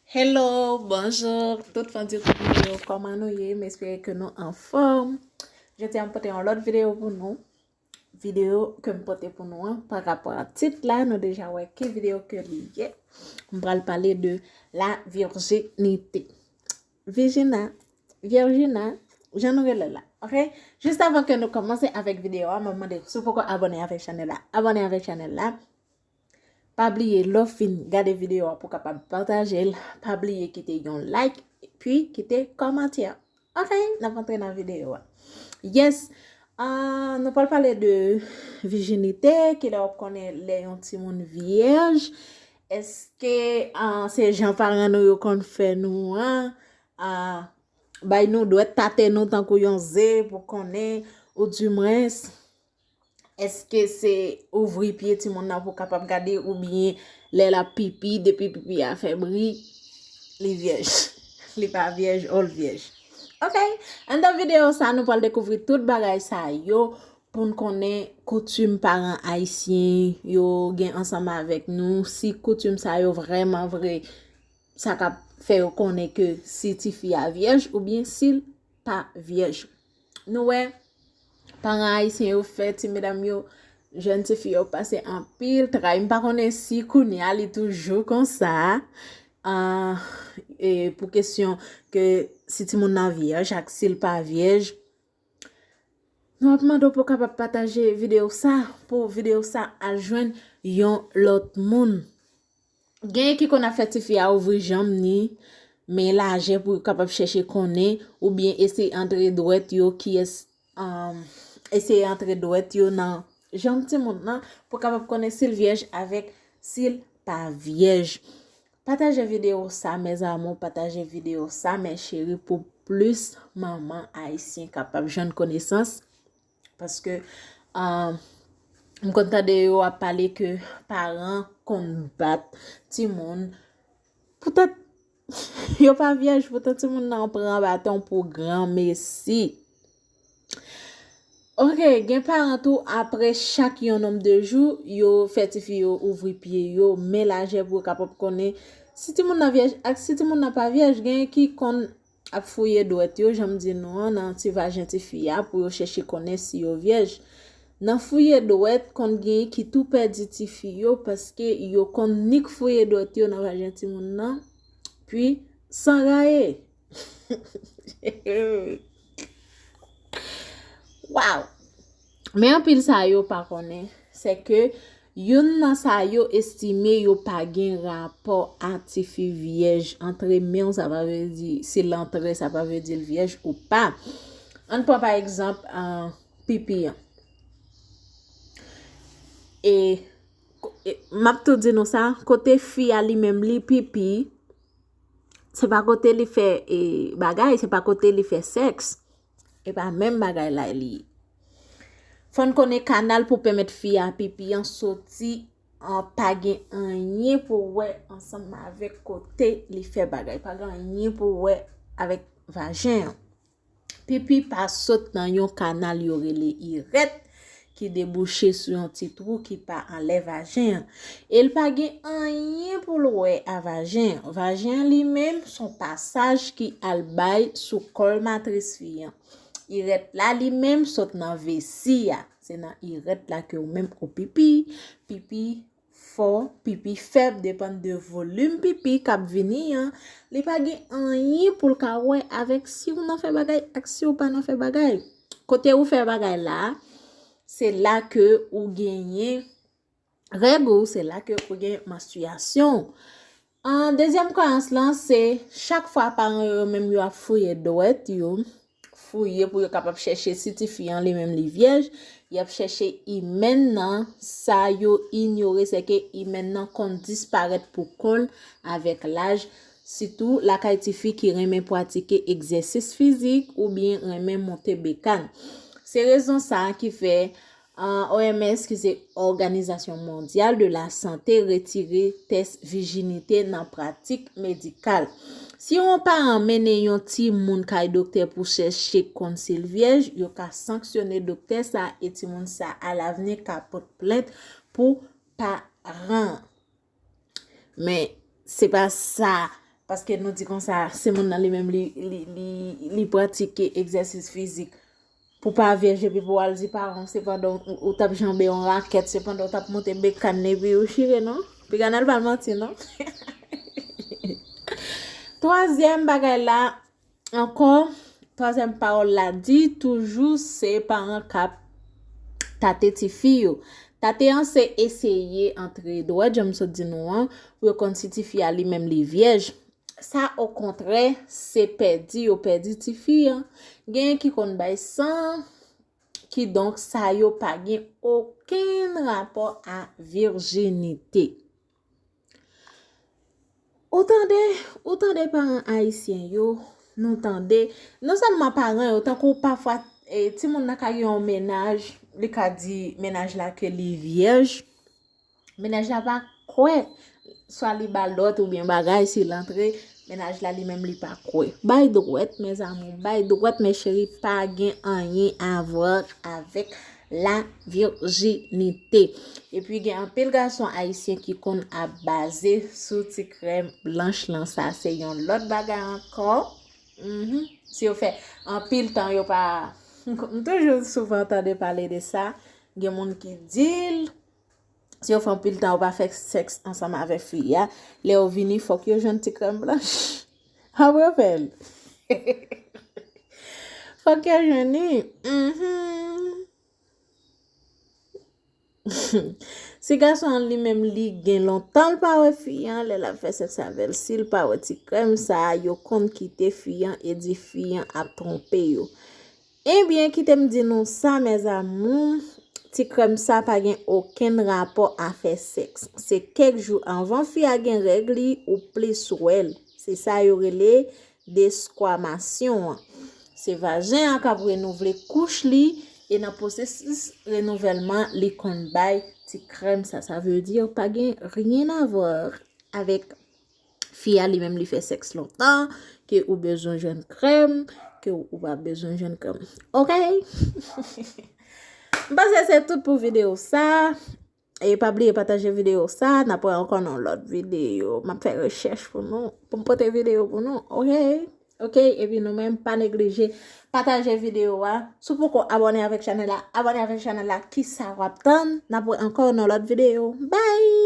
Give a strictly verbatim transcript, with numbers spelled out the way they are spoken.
Hello, bonjou, tout fan YouTube yo, kòman nou ye? M espere ke nou anfòm. Jodi a m pote yon lòt videyo pou nou. Videyo ke m pote pou nou an, pa rapò a tit la, nou deja wè ki videyo ke li ye. M pral pale de la virginité. Vijina, Virjina, jan nou rele l la, ok? Jis avan ke nou kòmanse avèk videyo a, mwen mande si w poko abòne avèk chanèl la, abòne avèk chanèl la. Pa bliye, lè w fin gade videyo a, pou w kapab pataje l, pa bliye kite yon like, epi kite kòmantè. Ok, n ap antre nan videyo a. Yes, ah, nou pral pale de vijinite, kilè w ap konnen lè yon timoun vyèj. Èske ah, se jan paran nou yo konn fè nou an, ah, bay nou dwèt, tate nou tankou yon ze pou konnen, oudimwens, èske se ouvri pye timoun nan pou kapab gade, oubyen lè l ap pipi, depi pipi a fè bri, li vyèj? Li pa vyèj, o l vyèj. Ok, anndan videyo sa, nou pral dekouvri tout bagay sa yo pou n konnen koutim paran ayisyen yo gen ansanm avèk nou, si koutim sa yo vrèman vre, sa k ap fè yo konnen ke si tifi a vyèj oubyen si l pa vyèj. Nou wè, paran ayisyen yo fè ti medam yo, jèn tifi yo pase anpil tray. M pa konnen si kounye a li toujou konsa, ah, e pou kesyon ke si timoun nan vyèj ak si l pa vyèj. Nou ap mande w pou w kapab pataje videyo sa, pou videyo sa al jwenn yon lòt moun. Genyen ki konn ap fè tifi a ouvri janm ni, men lajè pou yo kapab chèche konnen, oubyen eseye antre dwèt yo, kiyès, um, eseye antre dwèt yo nan janm timoun nan, pou kapab konnen si l vyèj avèk si l pa vyèj. Pataje videyo sa, mes amours, pataje videyo sa, mes chéries, pou plis manman ayisyen kapab jwenn konesans. Paske, ah, m konn tande yo ap pale ke paran konn bat timoun. Poutèt yo pa vyèj, poutan timoun nan pran baton pou granmesi. Ok, gen paran tou, apre chak yon nonb de jou, yo fè tifi yo ouvri pye yo, men lajè pou yo kapab konnen si timoun nan vyèj ak si timoun nan pa vyèj. Genyen ki konn ap fouye dwèt yo, jan m di nou an, nan ti vajen tifi a pou yo chèche konnen si yo vyèj. Nan fouye dwèt, konn genyen ki tou pèdi tifi yo paske yo konn nik fouye dwèt yo nan vajen timoun nan, pi san raye. Waw! Men anpil sa yo pa konnen, se ke youn nan sa yo estime yo pa gen rapò a tifi vyèj, antre men w, sa pa vle di, si l antre, sa pa vle di l vyèj ou pa. Ann pran pa egzanp, ah, pipi an. E, e m ap tou di nou sa, kote fi a li menm li pipi, se pa kote li fè, e, bagay, se pa kote li fè sèks. E pa menm bagay la li ye. Fò n konnen kanal pou pèmèt fi a pipi an soti an pa gen anyen pou wè ansanm avèk kote li fè bagay. Pa gen anyen pou wè avèk vajen an. Pipi pa sot nan yon kanal yo rele irèt ki debouche sou yon ti twou ki pa anlè vajen an. E l pa gen anyen pou l wè a vajen an. Vajen an li menm s on pasaj ki al bay sou kòl matris fi an. Irèt la li menm sot nan vesi a. Se nan irèt la ke ou menm ou pipi, pipi fò, pipi fèb, depann de volim pipi k ap vini an. Li pa gen anyen pou l ka wè avèk si w nan fè bagay ak si w pa nan fè bagay. Kote ou fè bagay la, se la ke ou genyen règ ou, se la ke ou gen manstriyasyon w. An dezyèm kwayans lan, se chak fwa paran yo menm yo ap fouye dwèt yo, fouye pou yo kapab chèche si tifi an li menm li vyèj, y ap chèche imèn nan, sa yo inyore, se ke imèn nan konn disparèt pou kò l avèk laj, sitou lakay tifi ki renmen pratike egzèsis fizik oubyen renmen monte bekàn. Se rezon sa a ki fè, ah, O M S, ki se Òganizasyon Mondyal de la Sante, retire tès vijinite nan pratik medikal. Si yon paran mennen yon timoun kay doktè pou chèche konn si l vyèj, yo ka sanksyone doktè sa a e timoun sa a alavni ka pote plent pou paran an. Men, se pa sa Paske nou di konsa, se moun nan li menm li, li, li, li pratike egzèsis fizik. Pou pa vyèj epi pou w al di paran w, se pandan w, ou t ap janbe yon rakèt, se pandan w t ap monte bekàn epi ou chire, non? Piga Nèl pa l manti, non? Twazyèm bagay la, ankò, twazyèm pawòl la di, toujou se paran k ap tate tifi yo. Tate an se eseye antre dwèt, jan m sot di nou an, pou yo konn si tifi a li menm li vyèj. Sa, okontrè, se pèdi yo pèdi tifi an. Genyen ki konn bay san, kidonk sa yo pa gen okenn rapò a virjinite. Ou tande, ou tande paran ayisyen yo, nou tande, non sèlman paran yo, tankou pafwa, e, timoun nan ka gen yon mennaj, li ka di mennaj la ke li vyèj, mennaj la pa kwè, swa li ba lòt oubyen bagay, si l antre, mennaj la li menm li pa kwè. Bay dwèt, mes amours, bay dwèt, mes chéris, pa gen anyen a voir avèk la virjinite. Epi gen anpil gason ayisyen ki konn ap baze sou ti krèm blanch lan. Sa se yon lòt bagay ankò. Mhm. Si yo fè anpil tan yo pa, m toujou souvan tande pale de sa. Gen moun ki di l, si yo fè anpil tan yo pa fè sèks ansanm avèk fi a, lè yo vini, fòk yo jwenn ti krèm blanch. Apre fè l. Fòk yo jwenn li. Mhm. Si gason an li menm li gen lontan l pa wè fi an, lè l ap fè sèks avè l, si l pa wè ti krèm sa a, yo konn kite fi an e di fi an ap twonpe yo. Ebyen, kite m di nou sa, mes amours, ti krèm sa pa gen okenn rapò a fè sèks. Se kèk jou anvan fi a gen règ li, ou plis wè l. Se sa yo rele deskwamasyon an. Se vajen an k ap renouvle kouch li, e nan pwosesis renouvèlman, li konn bay ti krèm sa. Sa vle di pa gen rien à voir avèk fi a li menm li fè sèks lontan, ke ou bezwen jwenn krèm, ke ou pa bezwen jwenn krèm. Oke? M panse se tout pou videyo sa. E pa bliye pataje videyo sa, n ap wè ankò nan lòt videyo. M ap fè rechèch pou nou, pou m pote videyo pou nou, oke? Oke, epi nou menm pa neglije pataje videyo a. Si w poko abòne avèk chanèl la, abòne avèk chanèl la, kisa w ap tann? N ap wè ankò nan lòt videyo. Bye!